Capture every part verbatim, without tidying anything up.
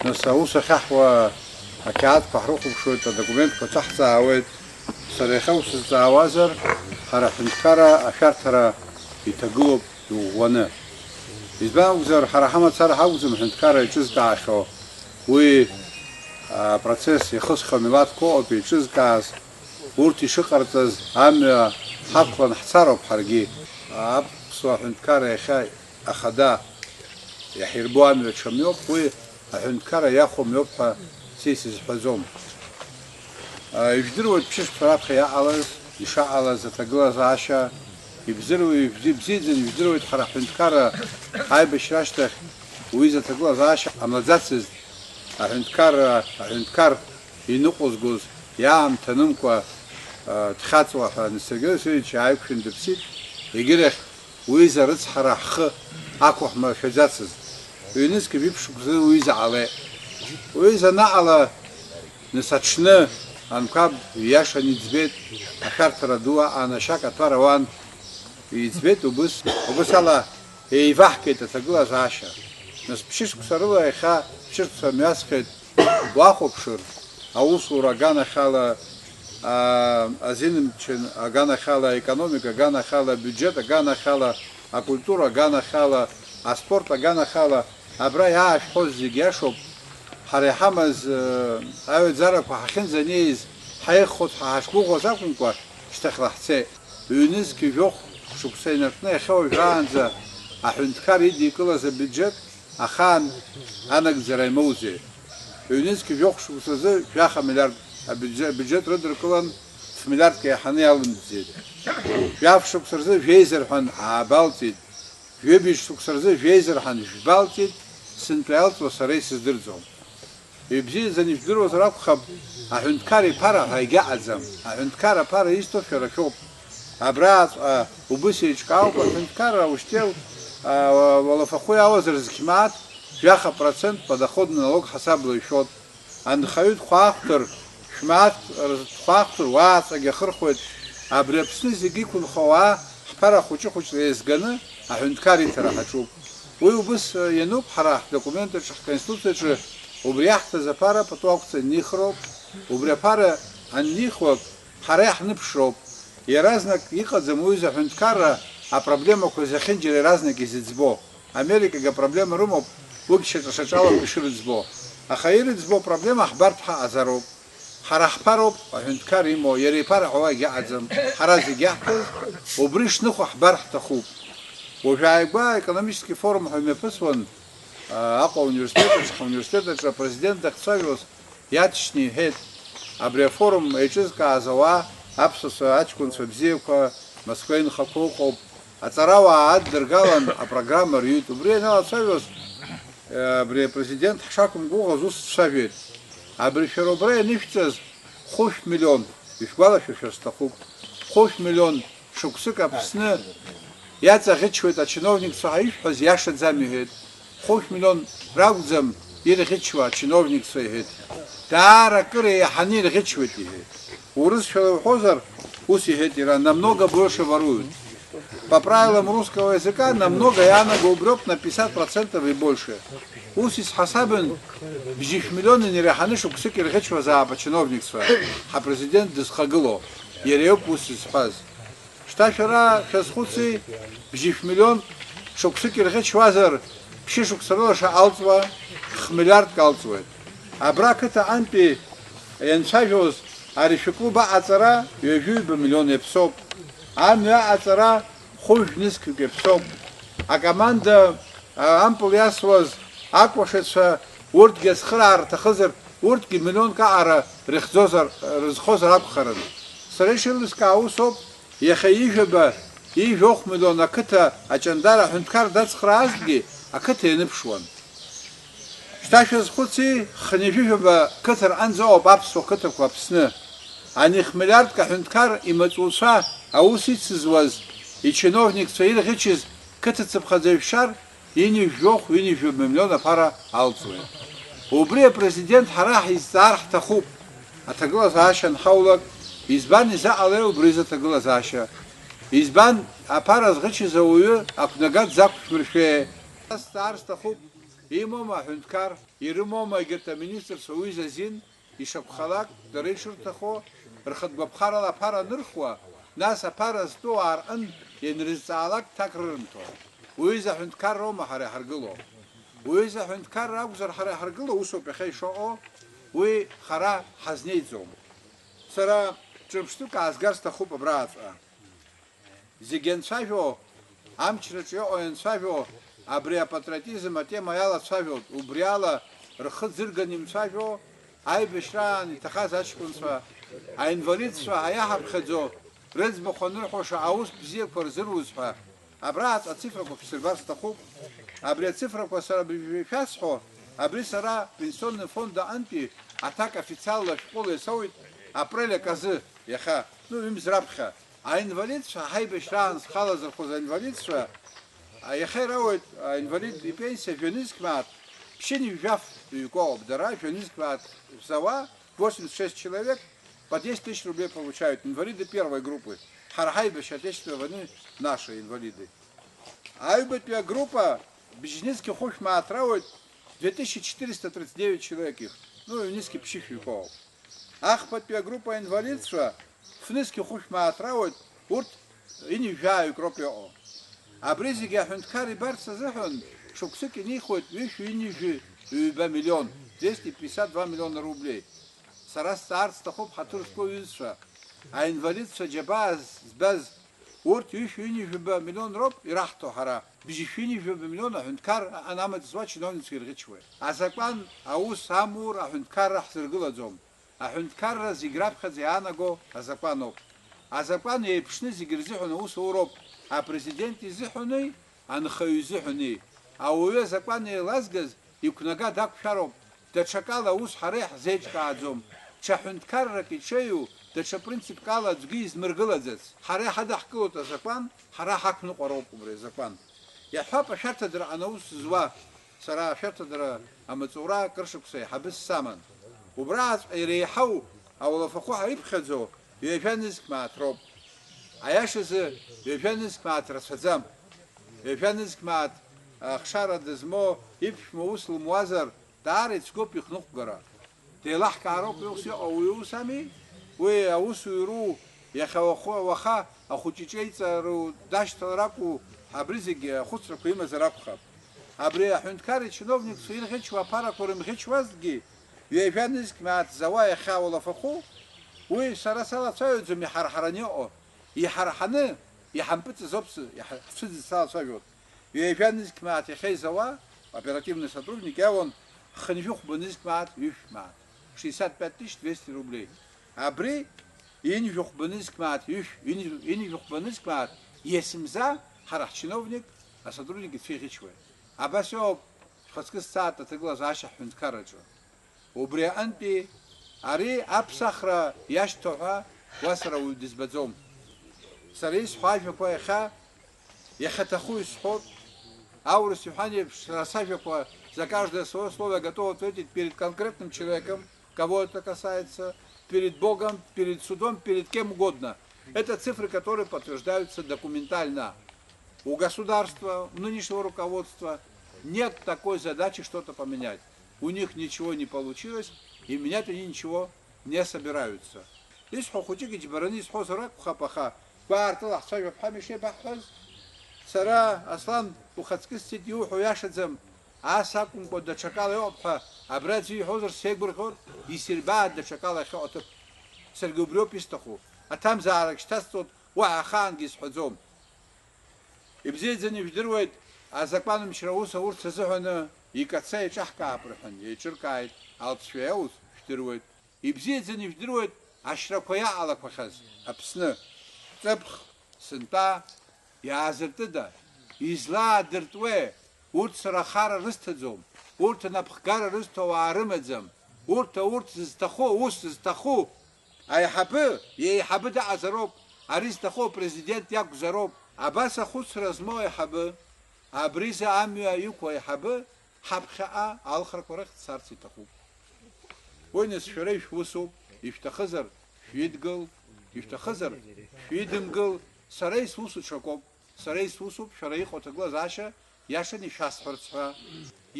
Нас аус ахьаҳуа ақьаадқәа ҳрыхәаԥшуеит, адокументқәа ҭаҳҵаауеит. Сара иахьа усызҵаауазар, ҳара ҳҳәынҭқарра ашәарҭара иҭагылоуп иӷәӷәаны. Избан акәзар, ҳара ҳамацара ҳакәӡам ҳҳәынҭқарра еиҿызкаахьоу. Уи апроцесс иахысхьоу милаҭқәа ыҟоуп еиҿызкааз. Урҭ ишыҟарҵаз амҩа ҳақәлан ҳцароуп ҳаргьы. Аԥсуа ҳәынҭқарра иахьа ахада иаҳирбо амҩа ҽа мҩоуп, уи аҳәынҭқарра иахәо мҩоуп ҳәа са исызҳәаӡом. Ижәдыруеит ԥшьышықәса раԥхьа иаҟалаз, ишаҟалаз аҭагылазаашьа, ибзыру-, ибзи-, ибзиаӡаны ижәдыруеит ҳара ҳҳәынҭқарра аибашьра ашьҭахь уи изы аҭагылазаашьа ҟамлаӡацызт, аҳәынҭқарра, аҳәынҭқар иныҟәызгоз иаамҭанымкәа, а, дхьаҵуа ҳәа Сергеи Васильевич ааиқәшәан дыԥсит, егьырахь уи изы арыцҳара ҳхы ақәыҳмыршәаӡацызт. Ҩнызқьи жәиԥшь шықәсазы уи изы ҟалеит. Уи изы анаҟала, нас аҽны анқәаб ииашаны иӡбеит, ашәарҭара ду аҟан, ашьа каҭәар ауан, иӡбеит, убыс, убыс ала еиваҳгеит аҭагылазаашьа. Нас ԥшьышықәса рыла иахьа ԥшьышықәса мҩасхьеит, уахәаԥшыр, аусура аганахьала, аа, азинмчын аганахьала, аекономика аганахьала, абиуџьет аганахьала, акультура аганахьала, аспорт аганахьала, абра иаашәҳәоз зегь иашоуп. Ҳара иҳамаз, э, аҩаӡарақәа ҳахьынӡанеиз, ҳаиххоит ҳәа ҳашгәыӷуаз акәымкәа, шьҭахьла ҳцеит. Ҩнызқьи жәохә шықәса инаркны иахьа уажәраанӡа аҳәынҭқар идикылаз абиуџьет ахаан анагӡара имоузеи? Ҩнызқьи жәохә шықәсазы жәаха миллиард абиуџьет, абиуџьет рыдыркылан, фмиллиардк еиҳаны иалымҵӡеит. Жәаф шықәса рзы жәеизар ҳәан аабалҵит. Жәибжь шықәса рзы жәеизар ҳәан жәбалҵит, сынтәа иалҵуа сара исыздырӡом. Ибзиаӡаны ижәдыруазар акәхап, аҳәынҭқар иԥара ҳәа егьаҟаӡам. Аҳәынҭқар аԥара изҭо шәара шәоуп. Абраҵәҟьа убыс еиҿкаауп аҳәынҭқарра, ушьҭел, а, уалафахәы иауазар зқьмааҭ жәаха процент подоходный налог ҳасабла ишәот. Анхаҩы дхәаахәҭыр, шәмааҭ рзы дхәаахәҭыр, уааҵәагь ахырхуеит. Абри Аԥсны зегьы иқәынхо ауаа ҳԥара хәыҷы-хәыҷла еизганы аҳәынҭқар иҭара ҳаҿуп. Уи убыс, э, иануп, ҳара ҳдокумент аҿы, ҳконституциаҿы убри иаҳҭаз аԥара пату ақәҵаны инихроуп. Убри аԥара аннихуа, ҳара иаҳныԥшроуп. Иаразнак иҟаӡам уи аҳәынҭқарра апроблемақәа зехьынџьара иаразнак изыӡбо. Америкагьы апроблема рымоуп, уигь шьаҿа-шьаҿалоуп ишырыӡбо. Аха ирыӡбо апроблема ҳбарҭ ҳаҟазароуп. Ҳара ҳԥароуп аҳәынҭқар имоу, иара иԥара ҳәа уа егьаҟаӡам. Ҳара зегь иаҳҭоз, убри шныхәо ҳбар ҳҭахуп. Уажәааигәа аекономический форум ҳәа имҩаԥысуан, а, Аҟәа ауниверситет аҿы, ҳауниверситет аҿы апрезидент дахьцәажәоз, иаҵшьны иҳәеит, абри афорум еиҿызкааз ауаа, аԥсуацәа, аҷкәынцәа бзиақәа, Москва инхақәа ыҟоуп, аҵарауаа аддыргалан апрограмма рҩит. Убри ианалацәажәоз, э, абри апрезидент ҳшақәымгәыӷуаз ус дцәажәеит. Абри шәара убра ианышәҵаз хәышә миллион, ишәгәалашәашәар сҭахуп, хәышә миллион шықәсык Аԥсны иаҵаӷьычуеит ачиновникцәа ҳәа ишәҳәаз иашаӡам, иҳәеит. Хәышә миллион ракәӡам ирӷьычуа ачиновникцәа, иҳәеит. Даара акыр еиҳаны ирӷьычуеит, иҳәеит. Урысшәала уҳәозар, ус иҳәеит иара, намного больше воруют. По правилам русского языка намного иаанаго уброуп на пятьдесят процентов и больше. Ус исҳасабын, бжьышә миллион инареиҳаны шықәсык ирӷьычуазаап ачиновникцәа, ҳапрезидент дызхагылоу, иара иоуп ус зҳәаз. Шьҭа шәара шәазхәыци, бжьышә миллион шықәсык ирӷьычуазар, ԥшьышықәса рыла шаҟа алҵуа, хмиллиардк алҵуеит. Абра ақыҭа аҟынтәи ианцәажәоз, ари шәыклуб аҟаҵара ҩажәи ҩба миллион иаԥсоуп. Амҩа аҟаҵара хәыжә нызқьҩык иаԥсоуп. Акоманда, а, ампыл иасуаз акәашацәа, урҭгьы ацхыраара рҭахызар, урҭгьы миллионк аҟара рыхьӡозар, рызхозар акәхарын. Сара ишеилыскаа ус ауп, иахьа ижәаба, ижәохә миллион ақыҭа аҷандара аҳәынҭқар дацхраазҭгьы, ақыҭа ианыԥшуан. Шьҭа шәазхәыци, хынҩажәижәаба қыҭа рҟынӡа ыҟоуп аԥсуа қыҭақәа Аԥсны. Ани хмиллиардк аҳәынҭқар имаҵуцәа аус ицызуаз, ичиновникцәа ирӷьычыз қыҭа цыԥхаӡа ишәшар, ҩынҩажәи жәохә, ҩынҩажәи жәаба миллион аԥара алҵуеит. Убри апрезидент ҳара ҳизҵаар ҳҭахуп, аҭагылазаашьа анҳаулак, избан изаҟалеи убри изы аҭагылазаашьа? Избан аԥара зӷьычыз ауаҩы ақәнага дзақәшәмыршәеи? Сҵаар сҭахуп. Имоума аҳәынҭқар, ирымоума егьырҭ аминистрцәа уҩыза азин, ишакәхалак, дара ишырҭаху, рхатә гәаԥхарала аԥара анырхуа, нас аԥара зтәу аарҟын ианрызҵаалак ҭак рырымҭо? Уҩыза аҳәынҭқарроума ҳара иҳаргыло? Уҩыза аҳәынҭқарра акәзар ҳара иҳаргыло, усоуп иахьа ишыҟоу, уи хара ҳазнеиӡом. Сара ҿырԥштәык аазгар сҭахуп абраҵәҟьа. Зегьы анцәажәо, амчраҿы иҟоу ианцәажәо, абри апатриотизм атема иалацәажәоит, убри ала рхы ӡырганы имцәажәо, аибашьраан иҭахаз аҷкәынцәа, аинвалидцәа ҳәа иаҳаԥхьаӡо, рыӡбахә анырҳәо шаҟа аус бзиақәа рзыруз ҳәа, абраҵәҟьа ацифрақәа шәсырбар сҭахуп. Абри ацифрақәа сара абыржәы ишәасҳәо, абри сара пенсионный фонд аҟынтәи аҭак официалла ашәҟәыла иасоуит апрель аказы, иахьа, ну, ҩымз раԥхьа. Аинвалидцәа, ҳаибашьраан зхала зырхәыз аинвалидцәа, а, иахьа ирауеит аинвалид ипенсиа жәанызқь мааҭ, ԥшьынҩажәи жәаф ҩкоуп, дара жәанызқь мааҭ рзауа, восемьдесят шесть человек по десять тысяч рублей получают, инвалиды первой группы. Ҳара ҳаибашьра Отечественного войны наши инвалиды. Аҩбатәи агруппа бжьнызқь хәышә мааҭ рауеит, две тысячи четыреста тридцать девять человек их, ну, ҩнызқь ԥшьышә ҩкоуп. Ахԥатәи агруппа аинвалидцәа фнызқь хәышә мааҭ рауеит, урҭ ҩынҩажәаҩык роуп иҟоу. Абри зегьы аҳәынҭқар ибарц азыҳәан шықәсык инихуеит ҩышә ҩынҩажәи ҩба миллион, двести пятьдесят два миллиона рублей. Сара сҵаарц сҭахуп, ҳаҭыр зқәу аҩызцәа, аинвалидцәа џьабаа збаз, урҭ ҩышә ҩынҩажәи ҩба миллион роуп ираҳҭо ҳара. Бжьышә ҩынҩажәи ҩба миллион аҳәынҭқар анамыӡуа чиновникцәа ирӷьычуеит. Азакәан аус амур аҳәынҭқарра ҳзыргылаӡом. Аҳәынҭқарра зегь раԥхьаӡа иаанаго азакәаноуп. Азакәан еиԥшны зегь рзыҳәан аус ауроуп, апрезидент изыҳәани, анхаҩы изыҳәани. Ауаҩы азакәан еилазгаз иқәнага дақәшәароуп, даҽакала аус ҳара иаҳзеиҿкааӡом. Ҽа ҳәынҭқаррак иҽеиу, даҽа принципк ала аӡәгьы измыргылаӡац. Ҳара иҳадаҳкылоит азакәан, ҳара ҳақәныҟәароуп убри азакәан. Иаҳҳәап, ашәарҭадараҟны аус зуа, сара ашәарҭадара амаҵура акыр шықәса аиҳабыс саман. Убраҵәҟьа иреиҳау ауалафахәы ҳәа иԥхьаӡо ҩажәа нызқь мааҭ роуп. Аиашазы, ҩажәа нызқь мааҭ рацәаӡам. Ҩажәа нызқь мааҭ ахшара дызмоу иԥшәма ус лымуазар, даара ицәгьоуп ихныҟәгара. Деилаҳкаароуп ус иҟоу, уи ус ами? Уи аусуҩру иахьа уаху-, уаха ахәыҷы иҿеиҵару дашьҭалар акәу, абри зегьы ахәыцрақәа имазар акәхап. Абри аҳәынҭқарреи ачиновникцәеи ирӷьычуа аԥарақәа рымӷьычуазҭгьы, ҩажәа нызқь мааҭ зауа иахьа ауалафахәы, уи сара салацәажәаӡом, иҳарҳараны иҟоу, иҳарҳаны иҳампыҵыз ауп с-, иҳа-, ҳцәыӡыз салацәажәоит. Ҩажәа нызқь мааҭ иахьа изауа, оперативный сотрудник иауан хынҩыхәба нызқь мааҭ ҩышә мааҭ, шестьдесят пять тысяч двести рублей. Абри ҩынҩажәи хәба нызқь мааҭ ҩышә, ҩынҩажәи хәба нызқь мааҭ есымза ҳара ҳчиновник асотрудник ицәеиӷьычуеит. Абас иоуп, шәхаҵкы сцааит аҭагылазаашьа ҳҳәынҭқарраҿы. Убри аҟынтәи ари аԥсахра иашьҭоу ҳәа уа сара уаҩ дызбаӡом. Сара исҳәо ажәақәа иахьа, иахьаҭаху исҳәоит. Аурыс иҳәан еиԥш, сара сажәақәа, за каждое свое слово я готов ответить перед конкретным человеком, кого это касается, перед Богом, перед судом, перед кем угодно. Это цифры, которые подтверждаются документально. У государства, у нынешнего руководства нет такой задачи что-то поменять. У них ничего не получилось, и менять они ничего не собираются. Исҳәо хәыҷык иџьбараны исҳәозар акәхап, аха гәаартыла ҳцәажәап ҳәа ишеибаҳҳәаз. Сара, Аслан, ухаҵкы сцеит, иуҳәо иашаӡам, ас акәымкәа даҽакала иҟоуп ҳәа абра аӡәы иҳәозар сеигәырӷьоит, исирбааит даҽакала иахьыҟоу аҭыԥ. Саргьы убриоуп исҭаху. Аҭамзаарак шьҭасҵоит, уаҳа ахаангьы исҳәаӡом. Ибзиаӡаны ижәдыруеит, азакәанмчра аус аурц азыҳәаны икаца еиҿаҳкаап рҳәан, еиҿыркааит, алҵшәа иауз жәдыруеит. Ибзиаӡаны ижәдыруеит ашьрақәа иаҟалақәахьаз Аԥсны. Ҵыԥх, сынтәа, иаазыртыда? Излаадыртуеи? Урҭ сара ахара рысҭаӡом, урҭ анапхгара рызҭо ауаа рымаӡам, урҭ аурҭ зызҭаху, аус зызҭаху, аиҳабы, иеиҳабы дыҟазароуп, ари зҭаху апрезидент иакәзароуп. Абас ахәыцра змоу аиҳабы, абризы амҩа иқәу аиҳабы, ҳаԥхьаҟа алхрақәа рахь дцарц иҭахуп. Уи нас шәара ишәусуп, ишәҭахызар, шәидгыл, ишәҭахызар, шәидымгыл, сара исусу ҽакоуп, сара исусуп шәара иҟоу аҭагылазаашьа иашаны ишәасҳәарц ҳәа.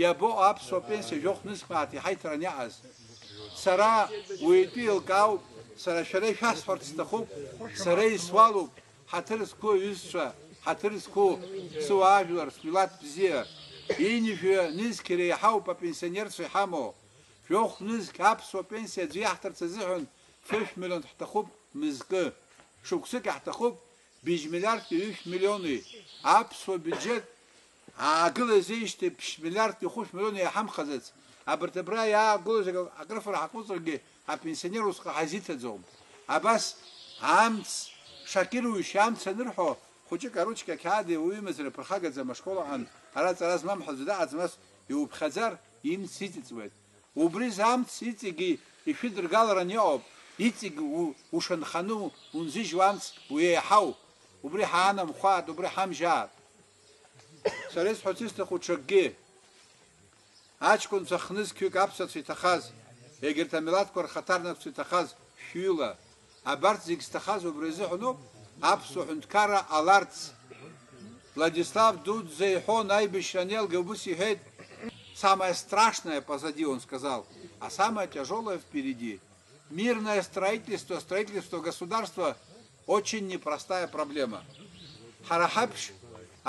Иабо аԥсуа пенсиа жәохә нызқь мааҭ иҳаиҭаран иаҟаз? Сара уаҩытәы еилкаауп, сара шәара ишәасҳәарц сҭахуп, сара исуалуп, ҳаҭыр зқәу аҩызцәа, ҳаҭыр зқәу сыуаажәлар, смилаҭ бзиа, ҩынҩажәа нызқь иреиҳауп апенсионерцәа иҳамоу. Жәохә нызқь аԥсуа пенсиа аӡәы иаҳҭарц азыҳәан фышә миллион ҳҭахуп мызкы, шықәсык иаҳҭахуп быжь миллиардки ҩышә миллиони. Аԥсуа бюджет аагылазеижьҭеи ԥшь миллиардки хәышә миллион иаҳамхаӡац. Абарҭ абра иаагылоз акрыфара ҳаҟәыҵыргьы, апенсионер усҟан ҳазиҭаӡом. Абас амц, шакируҩышьа амц анырҳәо, хәыҷык аручки ақьаади уаҩы имазара ԥырхагаӡам ашкол аҟан, ара ҵара змам ҳәа аӡәы даҟаӡам, нас иуԥхьаӡар, имц иҵыҵуеит. Убри зы амц иҵегьы ишәыдыргаларан иҟоуп, иҵегь у-, ушанханы у-, унзыжьуа амц уеиҳау, убри ҳаанамхәааит, убри ҳамжьааит. Сара исҳәарц исҭаху ҽакгьы, аҷкәынцәа хнызқьҩык аԥсацәа иҭахаз, егьырҭ амилаҭқәа рхаҭарнакцәа иҭахаз шәҩыла, абарҭ зегь зҭахаз убри азыҳәаноуп, аԥсуа ҳәынҭқарра ҟаларц. Владислав Дудза иҳәон, аибашьра анеилга убыс иҳәеит: «Самое страшное позади», он сказал, «а самое тяжёлое впереди. Мирное строительство, строительство государства — очень непростая проблема». Ҳара ҳаԥшь,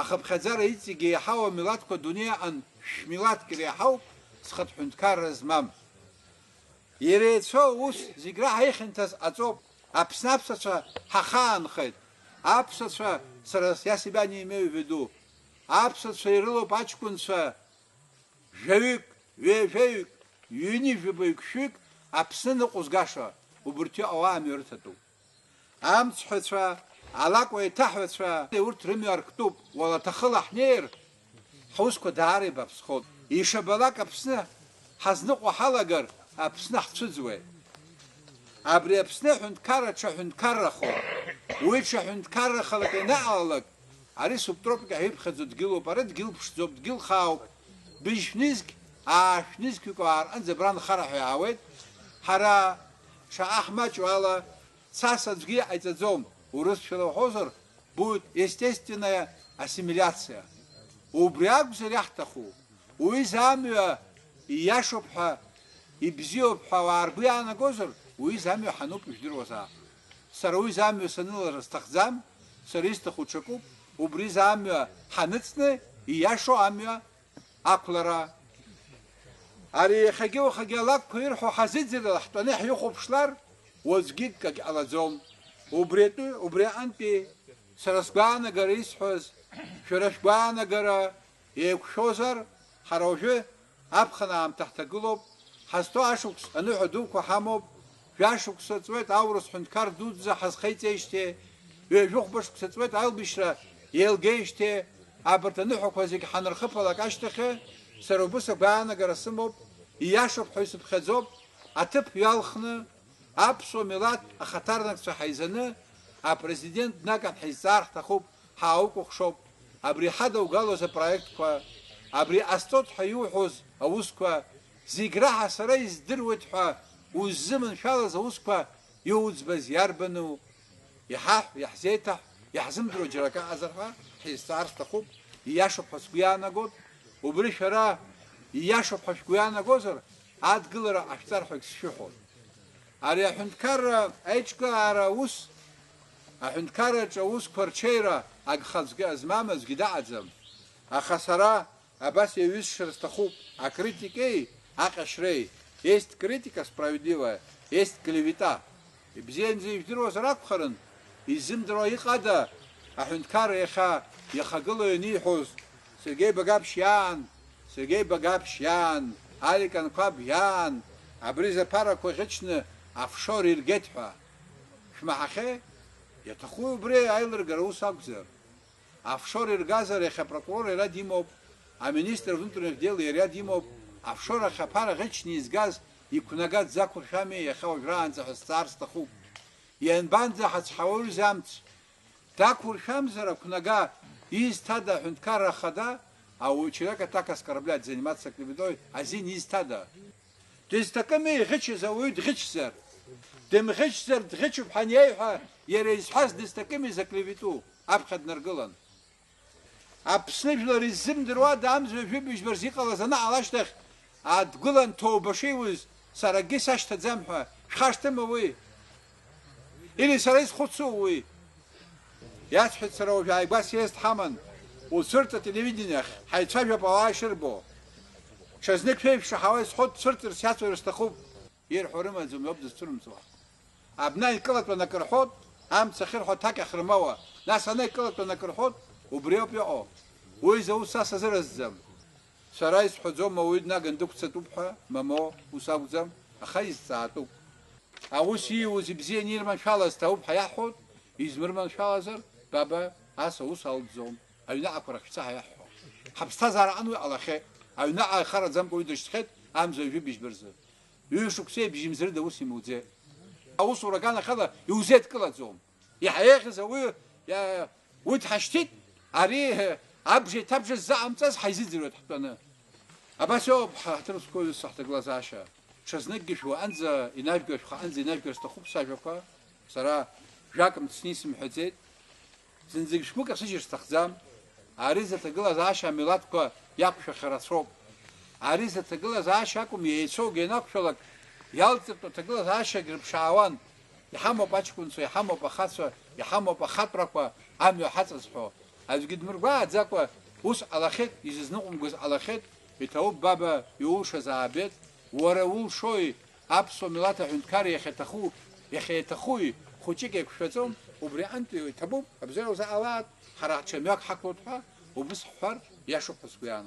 ахыԥхьаӡара иҵегьы еиҳау амилаҭқәа дунеи аҟан шә-милаҭк иреиҳауп зхатә ҳәынҭқарра змам. Иреицәоу аус зегь раҳа ихьанҭаз аҵоуп. Аԥсны аԥсацәа ҳахаанхеит. Аԥсацәа, сара, я себя не имею в виду. Аԥсацәа ирылоуп аҷкәынцәа жәаҩык, ҩажәаҩык, ҩынҩажәаҩык, шәҩык Аԥсны ныҟәызгаша, убырҭ иҟоу амҩа рыҭатәуп. Амцҳәацәа, алакә еиҭаҳәацәа, урҭ рымҩа арктәуп, уалаҭахыла ҳнеир, ҳусқәа даара ибаԥсхоит. Ишабалак Аԥсны ҳазныҟәо ҳалагар, Аԥсны ҳцәыӡуеит. Абри Аԥсны аҳәынҭқарра ҽа ҳәынҭқаррахоит. Уи ҽа ҳәынҭқаррахалак ианаҟалалак, ари субтропика ҳәа иԥхьаӡо дгьылуп, ара дгьыл ԥшӡоуп, дгьыл хаауп. Быжь нызқь, аашә нызқьҩык уаарҟынӡа абра нхара ҳәа иаауеит. Ҳара шаҟа ҳмаҷу ала, цас аӡәгьы иҟаиҵаӡом, урысшәала уҳәозар, будет естественная ассимиляция. Убри акәзар иаҳҭаху, уи замҩа ииашоуп ҳәа, ибзиоуп ҳәа ауаа ргәы иаанагозар, уи замҩа ҳануп ижәдыруазаап. Сара уи замҩа санылара сҭахӡам, сара исҭаху ҽакуп, убри замҩа ҳаныҵны ииашоу амҩа ақәлара. Ари иахьагьы-уахагьы алакәқәа ирҳәо ҳазыӡырҩла ҳтәаны ҳихәаԥшлар, уаҵәгьы акгьы ҟалаӡом. Убри атәы, убри аҟынтәи сара сгәаанагара исҳәаз, шәара шәгәаанагара еиқәшәозар, ҳара уажәы аԥхын аамҭа ҳҭагылоуп, ҳазҭоу ашықәс аныҳәа дуқәа ҳамоуп, Жәашықәса ҵуеит аурыс ҳәынҭқар дуӡӡа ҳазхеиҵеижьҭеи, ҩажәихәба шықәса ҵуеит аилбышьра еилгеижьҭеи, абарҭ аныҳәақәа зегь ҳанырхыԥалак ашьҭахьы, сара убыс агәаанагара сымоуп, ииашоуп ҳәа исыԥхьаӡоуп, аҭыԥ ҩалхны, аԥсуа милаҭ ахаҭарнакцәа ҳаизаны, апрезидент днаган ҳизҵаар ҳҭахуп, ҳааукәыхшоуп, абри ҳадаугалоз апроектқәа, абри ҟасҵоит ҳәа иуҳәоз аусқәа, зегь раҳа сара издыруеит ҳәа уззыманшәалаз аусқәа иуӡбаз иарбану? Иҳаҳә, иаҳзеиҭаҳә, иаҳзымдыруа џьара акы аҟазар ҳәа ҳизҵаар сҭахуп, ииашоуп ҳәа сгәы иаанагоит. Убри шәара ииашоуп ҳәа шәгәы иаанагозар, адгылара ҟашәҵар ҳәагь сшәыҳәоит. Ари аҳәынҭқарра аиҿкаара аус, аҳәынҭқарраҿы аусқәа рҽеира агха аӡәгьы азмам аӡәгьы даҟаӡам. Аха сара абас еиҩысшар сҭахуп, акритикеи аҟьашреи, есть критика справедливая, есть клевета. Ибзиаӡаны ижәдыруазар акәхарын, изымдыруа иҟада аҳәынҭқарра иахьа иахагылоу ианиҳәоз, Сергеи Багаԥшь иаан, Сергеи Багаԥшь иаан, Алик Анқәаб иаан, абри заԥарақәа ӷьычны офшор иргеит ҳәа. Шәмаҳахьеи? Иаҭахуи убри аилыргара ус акәзар? Офшор иргазар, иахьа апрокурор иара димоуп, аминистр внутренних дел иара димоуп, офшор ахь аԥара ӷьычны изгаз иқәнага дзақәыршәами иахьа уажәраанӡа ҳәа сҵаар сҭахуп. Ианбанӡа ҳацәҳауаҩыз амц? Дақәыршәамзар ақәнага, изҭада аҳәынҭқарра ахада, а у человека так оскорблять, заниматься клеветой, азин изҭада? Дызҭакыми иӷьычыз ауаҩы дӷьычзар? Дымӷьычзар дӷьычуп ҳаниеиҳәа, иара изҳәаз дызҭакыми заклевету, аԥхьа днаргылан. Аԥсны жәлар иззымдыруада амза ҩажәи быжьба рзы иҟалаз анаҟала ашьҭахь, адгәылан ҭоуба шиуз, саракгьы сашьҭаӡам ҳәа, шәхашҭыма уи? Или сара изхәыцу уи? Иасҳәеит сара уажә ааигәа съезд ҳаман, уцәырҵ ателевидение ахь, ҳаицәажәап ауаа ишырбо. Ҽазнык шәеиԥшаҳауа исҳәоит, цәырҵырц иацур сҭахуп. Ирҳәо рымаӡам, иоуп дызцәырымҵуа. Абна икылатәан акы рҳәоит, амца ахьырҳәо аҭак ахьрымоуа, нас ана икылатәан акы рҳәоит, убри ауп иҟоу. Уи изы аус са сазыразӡам. Сара исҳәаӡом ауаҩы днаган дықәцатәуп ҳәа, мамоу, ус акәӡам, аха изҵаатәуп. Аус ииуз ибзианы ирманшәалаз ҭабуп ҳәа иаҳҳәоит, измырманшәалазар, баба, ас аус алҵӡом, аҩныҟақәа рахь шәца ҳәа иаҳҳәо. Ҳаԥсҭазаара аҟны уи ҟалахьеит, аҩныҟа ихараӡамкәа уи дышьҭхьеит, амза ҩажәи быжьба рзы. Ҩышықәсеи бжьымзари даус имуӡеит. Аусура аганахьала иузеидкылаӡом. Иаҳа еиӷьыз ауаҩы, иа-, уи дҳашьҭит, ари, абжа иҭабжа ззаҟамҵаз ҳаизыӡырҩуеит ҳтәаны. Абас иоуп ҳаҭыр зқәу аҩызцәа ҳҭагылазаашьа. Ҽазныкгьы шәуаанӡа инажәга, шәхаанӡа инажәгар сҭахуп сажәақәа. Сара жәак мцны исымҳәаӡеит. Зынӡагь шәгәы касыжьыр сҭахӡам. Ари зыҭагылазаашьа амилаҭқәа иақәшәахьа рацәоуп. Ари зыҭагылазаашьа акәым, еицәоугьы ианақәшәалак, иалҵыртә аҭагылазаашьагь рыԥшаауан. Иҳамоуп аҷкәынцәа, иҳамоуп ахацәа, иҳамоуп ахатәрақәа амҩа ҳаҵазҳәо. Аӡәгьы дмыргәааӡакәа ус ҟалахьеит, изызныҟәымгоз ҟалахьеит, иҭабуп, баба, иулшаз аабеит, уара улшои, аԥсуа милаҭ аҳәынҭқарра иахьаҭаху, иахьеиҭахуи, хәыҷык еиқәшәаӡом, убри аҟынтәи иҭабуп, абзиара узаҟалааит, ҳара ҳҽа мҩак ҳақәлоит ҳәа, убыс ҳҳәар, иашоуп ҳәа сгәы иаанагоит.